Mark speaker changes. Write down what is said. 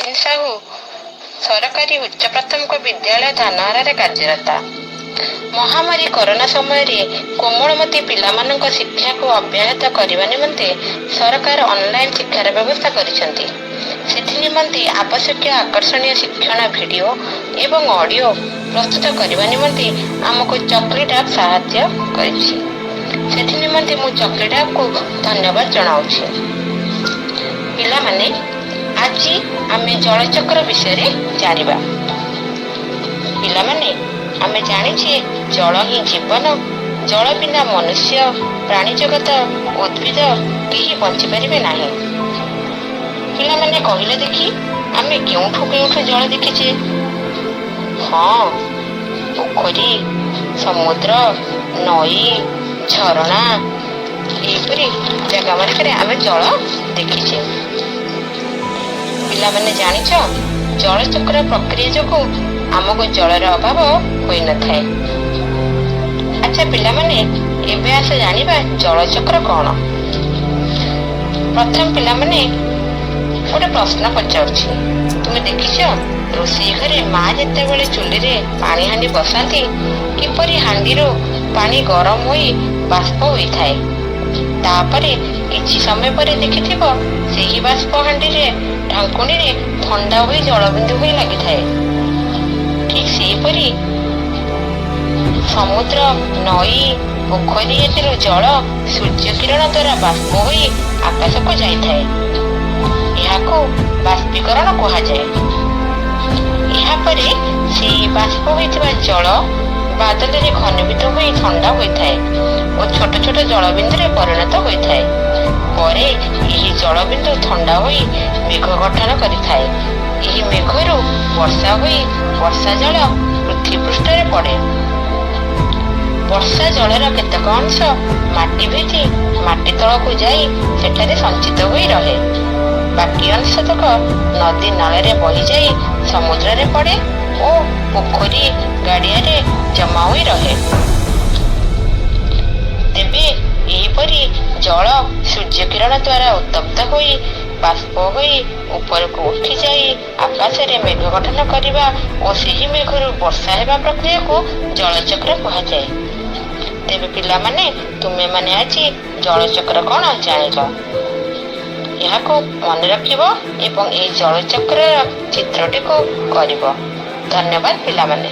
Speaker 1: ସାହୁ, ସରକାରୀ ଉଚ୍ଚ ପ୍ରାଥମିକ ବିଦ୍ୟାଳୟ ଧାନହରାରେ କାର୍ଯ୍ୟରତା। ମହାମାରୀ କରୋନା ସମୟରେ କୋମଳମତି ପିଲାମାନଙ୍କ ଶିକ୍ଷାକୁ ଅବ୍ୟାହତ କରିବା ନିମନ୍ତେ ସରକାର ଅନଲାଇନ୍ ଶିକ୍ଷାର ବ୍ୟବସ୍ଥା କରିଛନ୍ତି। ସେଥି ନିମନ୍ତେ ଆବଶ୍ୟକୀୟ ଆକର୍ଷଣୀୟ ଶିକ୍ଷଣ ଭିଡ଼ିଓ ଏବଂ ଅଡ଼ିଓ ପ୍ରସ୍ତୁତ କରିବା ନିମନ୍ତେ ଆମକୁ ଚକ୍ଲେଟ୍ ଆପ୍ ସାହାଯ୍ୟ କରିଛି। ସେଥି ନିମନ୍ତେ ମୁଁ ଚକ୍ଲେଟ୍ ଆପ୍କୁ ଧନ୍ୟବାଦ ଜଣାଉଛି। ପିଲାମାନେ, ଆଜି ଆମେ ଜଳଚକ୍ର ବିଷୟରେ ଜାଣିବା। ପିଲାମାନେ, ଆମେ ଜାଣିଛେ ଜଳ ହିଁ ଜୀବନ। ଜଳ ବିନା ମନୁଷ୍ୟ, ପ୍ରାଣୀ ଜଗତ, ଉଦ୍ଭିଦ କେହି ବଞ୍ଚିପାରିବେ ନାହିଁ। ପିଲାମାନେ, କହିଲେ ଦେଖି, ଆମେ କେଉଁଠୁ କେଉଁଠୁ ଜଳ ଦେଖିଛେ? ହଁ, ପୋଖରୀ, ସମୁଦ୍ର, ନଈ, ଝରଣା, ଏହିପରି ଜାଗା ମାନଙ୍କରେ ଆମେ ଜଳ ଦେଖିଛେ। ପିଲାମାନେ, ଜାଣିଛ, ଜଳଚକ୍ର ପ୍ରକ୍ରିୟା ଯୋଗୁଁ ଆମକୁ ଜଳର ଅଭାବ ହୋଇନଥାଏ। ଆଚ୍ଛା ପିଲାମାନେ, ଏବେ ଆସ ଜାଣିବା ଜଳଚକ୍ର କଣ। ପ୍ରଥମେ ପିଲାମାନେ, ଗୋଟେ ପ୍ରଶ୍ନ ପଚାରୁଛି। ତୁମେ ଦେଖିଛ, ରୋଷେଇ ଘରେ ମା ଯେତେବେଳେ ଚୁଲିରେ ପାଣି ହାଣ୍ଡି ବସାନ୍ତି, କିପରି ହାଣ୍ଡିରୁ ପାଣି ଗରମ ହୋଇ ବାଷ୍ପ ହୋଇଥାଏ। ତାପରେ କିଛି ସମୟ ପରେ ଦେଖିଥିବ, ସେହି ବାଷ୍ପ ହାଣ୍ଡିରେ ଢାଙ୍କୁଣୀରେ ଥଣ୍ଡା ହୋଇ ଜଳବିନ୍ଦୁ ହୋଇ ଲାଗିଥାଏ। ଠିକ୍ ସେହିପରି ସମୁଦ୍ର, ନଈ, ପୋଖରୀ ଆଦିରୁ ଜଳ ସୂର୍ଯ୍ୟ କିରଣ ଦ୍ୱାରା ବାଷ୍ପ ହୋଇ ଆକାଶକୁ ଯାଇଥାଏ। ଏହାକୁ ବାଷ୍ପୀକରଣ କୁହାଯାଏ। ଏହାପରେ ସେହି ବାଷ୍ପ ହୋଇଥିବା ଜଳ ବାଦଲରେ ଘନୀଭୂତ ହୋଇ ଥଣ୍ଡା ହୋଇଥାଏ ଓ ଛୋଟ ଛୋଟ ଜଳବିନ୍ଦୁରେ ପରିଣତ ହୋଇଥାଏ। ପରେ ଏହି ଜଳବିନ୍ଦୁ ଥଣ୍ଡା ହୋଇ ମେଘ ଗଠନ କରିଥାଏ। ଏହି ମେଘରୁ ବର୍ଷା ହୋଇ ବର୍ଷା ଜଳ ପୃଥିବୀ ପୃଷ୍ଠରେ ପଡ଼େ। ବର୍ଷା ଜଳର କେତେକ ଅଂଶ ମାଟି ଭେଦି ମାଟି ତଳକୁ ଯାଇ ସେଠାରେ ସଞ୍ଚିତ ହୋଇ ରହେ। ବାକି ଅଂଶତକ ନଦୀ ନାଳରେ ବହିଯାଇ ସମୁଦ୍ରରେ ପଡ଼େ ଓ ପୋଖରୀ, ଗାଡ଼ିଆରେ ଜମା ହୋଇ ରହେ। ତେବେ ଏହିପରି ଜଳ ସୂର୍ଯ୍ୟକିରଣ ଦ୍ୱାରା ଉତ୍ତପ୍ତ ହୋଇ ବାଷ୍ପ ହୋଇ ଉପରକୁ ଉଠିଯାଇ ଆକାଶରେ ମେଘ ଗଠନ କରିବା ଓ ସେହି ମେଘରୁ ବର୍ଷା ହେବା ପ୍ରକ୍ରିୟାକୁ ଜଳଚକ୍ର କୁହାଯାଏ। ତେବେ ପିଲାମାନେ, ତୁମେମାନେ ଆଜି ଜଳଚକ୍ର କଣ ଜାଣିଲ। ଏହାକୁ ମନେ ରଖିବ ଏବଂ ଏହି ଜଳଚକ୍ରର ଚିତ୍ରଟିକୁ କରିବ। ଧନ୍ୟବାଦ ପିଲାମାନେ।